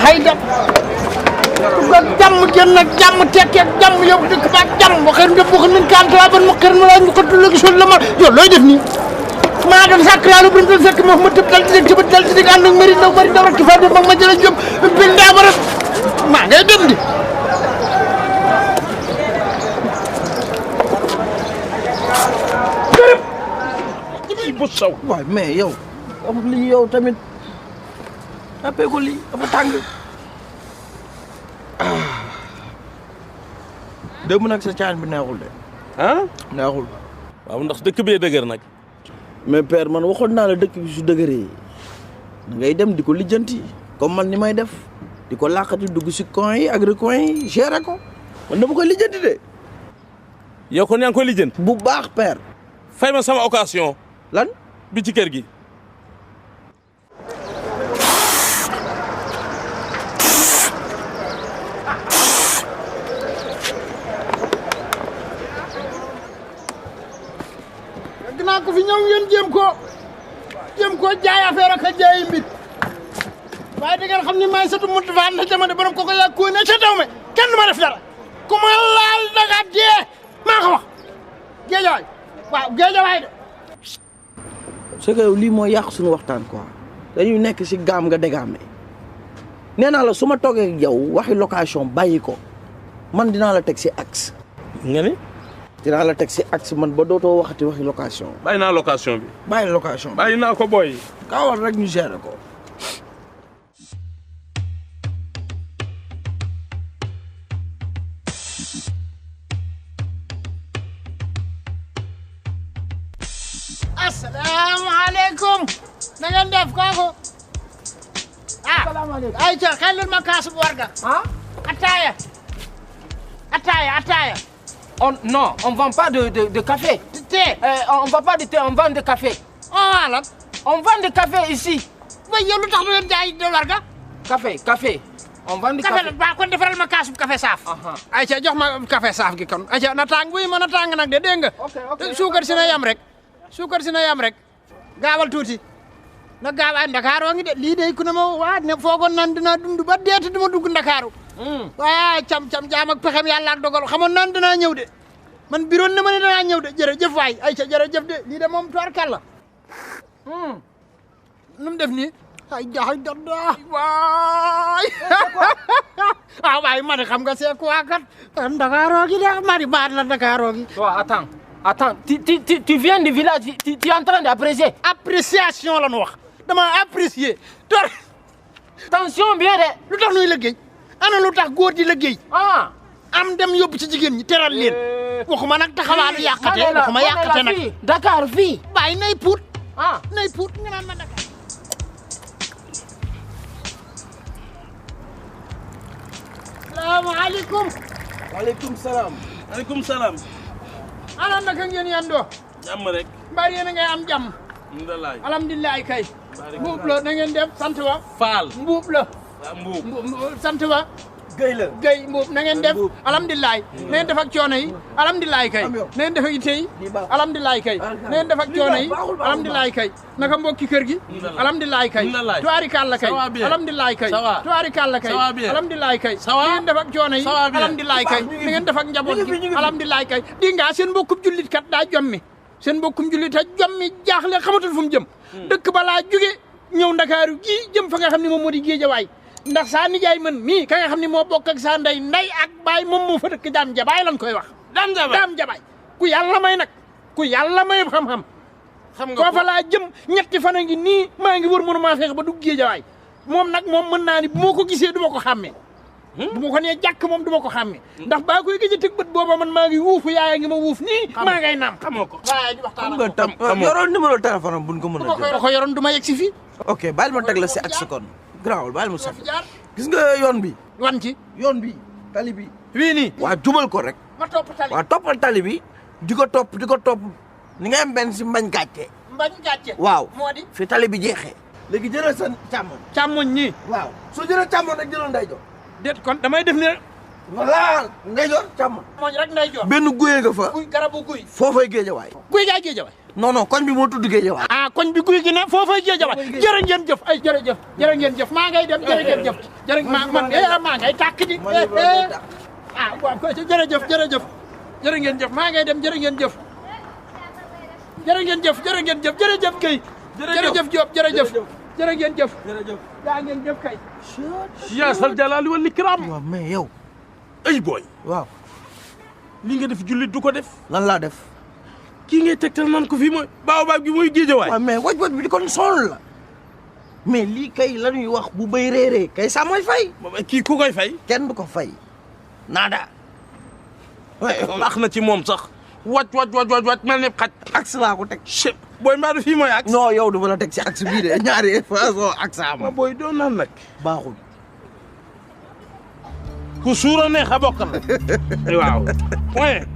xay dem ga jàmm jën nag jàmm tekki ak jàmm yow dëkk ba ak jàmm waxee ndëpp wax nañ kanta ban ma xër ma la ñu ko tullu gisul la ma yow looy def nii maa doon sàkkraalu bu ñu fekk ma tëb dal ci ci dal ci ànd ak mari daw bari daw rek fa mag ma jëla jóg bil daa ba rek maa ngay dem di bu saw waaw mais yow lii yow tamit appee ko lii dafa tàng démb nag sa caan bi neexul de neexul waaw ndax dëkk bee dëgër nag mais père man waxoon naa la dëkk bi su dëgëree da ngay dem di ko lijjanti comme man ni may def di ko làqati dugg si coin yi ak recoin yi gérer ko man dama koy lijjanti de yow kon yaa ngi koy lijjanti bu baax père fay ma sama occasion lan bi ci kër gi naa ko fi ñëw ngeen jéem koo jaay affaire ak a jaayi mbit waaye da ngeen xam ni maay satu mut fa na jamono borom ko yaa ko ne ca taw me kenn du ma def dara ku ma laal daga dee maa ko wax géejawaay waaw géejawaay de c'est que lii mooy yàq suñu waxtaan quoi dañuy nekk si gaam nga dégaame nee naa la su ma toogee ak yow waxi location bàyyi ko man dinaa la teg si axe nga ni dinaa la teg si axe man ba dootoo waxati waxi location bàyyi naa location bi bàyyi location bi bàyyi naa ko booy kaawal rek ñu gérer ko asalaamaaleykum na ngeen def kooku ayca xel ma kaasu warga ataaya Non, on ne vend pas de café. Thé. On ne vend pas de thé, on vend de café. Oh, on vend de café ici. Mais yow lu tax ngeen jaay de warga Café. On vend de café. Ba kon defaral ma kaasu café saaf. Ayca jox ma café saaf gi kon. Ayca na tàng buy mën a tàng nag de dégg nga. Suukar si na yam rek. Gaawal tuuti. Na gaaw ay Ndakaaroo ngi de lii de ku ne ma waa ne foogoon nan dina dund ba deeti duma dugg Ndakaaru. waaye cam jaam ak pexem yàlla ak dogal xamoon naan danaa ñëw de man biroon na ma ne danaa ñëw de jërëjëf waay ayca jërëjëf de lii de moom tubarkàlla nu mu def nii ay jaxay dada waay waay ma ne xam nga c'est quoi kat Ndakaaroo gi de ma di baat la Ndakaaroo gi Attends, tu viens du village, tu es en train d'apprécier. Appréciation la nu wax dama apprécier tor Attention bien de. lu tax nuy liggéey ana lu tax góor di liggéey am dem yóbbu ci jigéen ñi teral leen waxuma nag taxawaalu yàqate waxuma yàqate nag Dakar fii bàyyi nay puut nga naan ma Dakar salaamaaleykum waaleykum salaam maaleykum salaam ana naka ngeen yandoo jàmm rek mbaa yéen a ngay am jàmm alhamdulilah kay mbuub la na ngeen def sant wa Faal mbuub la mbuub sant wa Guèye mbuub na ngeen def alhamdulilah na ngeen def ak coono yi alhamdulilah kay na ngeen def ak yitte yi alhamdulilah kay na ngeen def ak coono yi alhamdulilah kay naka mbokki kër gi alhamdulilah kay tuwaari kàlla kay alhamdulilah kay tuwaari kàlla kay alhamdulilah kay na ngeen def ak coono yi alhamdulilah kay na ngeen def ak njaboot gi alhamdulilah kay di nga seen mbokkum jullit kat daa jommi seen mbokkum jullit a jommi jaaxle xamatul fu mu jëm dëkk balaa jóge ñëw Ndakaaru gi jëm fa nga xam ne moom moo di Géejawaay ndax saa nijaay man mii ka nga xam ne moo bokk ak saa ndey ak baay moom moo fa dëkk daam jabaay lan koy wax daam jabaay ku yàlla may nag ku yàlla may xam-xam nga foofa laa jëm ñetti fan a ngi nii maa ngi wër mënu maa feex ba dugg Géejawaay moom nag moom mën naa ni bu ma ko gisee du ma ko xàmmee bu ma ko nee jàkk moom du ma ko xàmmee ndax baa koy gëj a tëg bët booba man maa ngi wuufu yaaya ngi ma wuuf nii maa ngay naam xamoo ko waaye di waxtaan yoroon numéro téléphone am buñ ko mën a da ko yoroon du ma yegg si fii ok baal ma teg la si ak seconde grawul baal ma safi gis nga yoon bi wan ci yoon bi tali bi wii nii waa jubal ko rek ma topp tali waa toppal tali bi di ko topp ni nga am benn si mbañ gàcce waaw moo di fi tali bi jeexee léegi jëlal sa càmmoñ ñii waaw soo jëlee càmmoñ rek jëlal ndeyjoor déet kon damay def ne voilà ndeyjoor càmmoñ mooñ rek ndeyjoor benn guye nga fa guy garabu guy foofay Géejawaay guy gaay Géejawaay non koñ bi moo tudd Géejawaay. ah koñ bi guy gi ne foofay Géejawaay jërë ngeen jëf ay jërë ngeen jëf maa ngay dem jërë ngeen jëf maa ngay tàkk di waaw ko jërëjëf jërë ngeen jëf maa ngay dem jërë ngeen jëf jërëjëf kay jërëjëf Diop jërë ngeen jëf yaa ngeen jëf kay yaa sal jalaali wal ikram. waaw mais yow. ay booy. waaw. li nga def jullit du ko def. lan laa def. kii ngay tegtal naan ko fii mooy baobab gi mooy Géejawaay. waaw mais waj bi di kon sonn la. mais lii kay la ñuy wax bu béy réeree kay sa mooy fay. kii ku koy fay. kenn du ko fay. naada. baax na ci moom sax. wàcc mel ne xaj. axe laa ko teg. chef booy mbaa du fii mooy axe. non yow du ma la teg si axe bii de ñaari façon axe am. ma booy doon naan nag. baaxul. ku suura neex a bokkal. waaw point.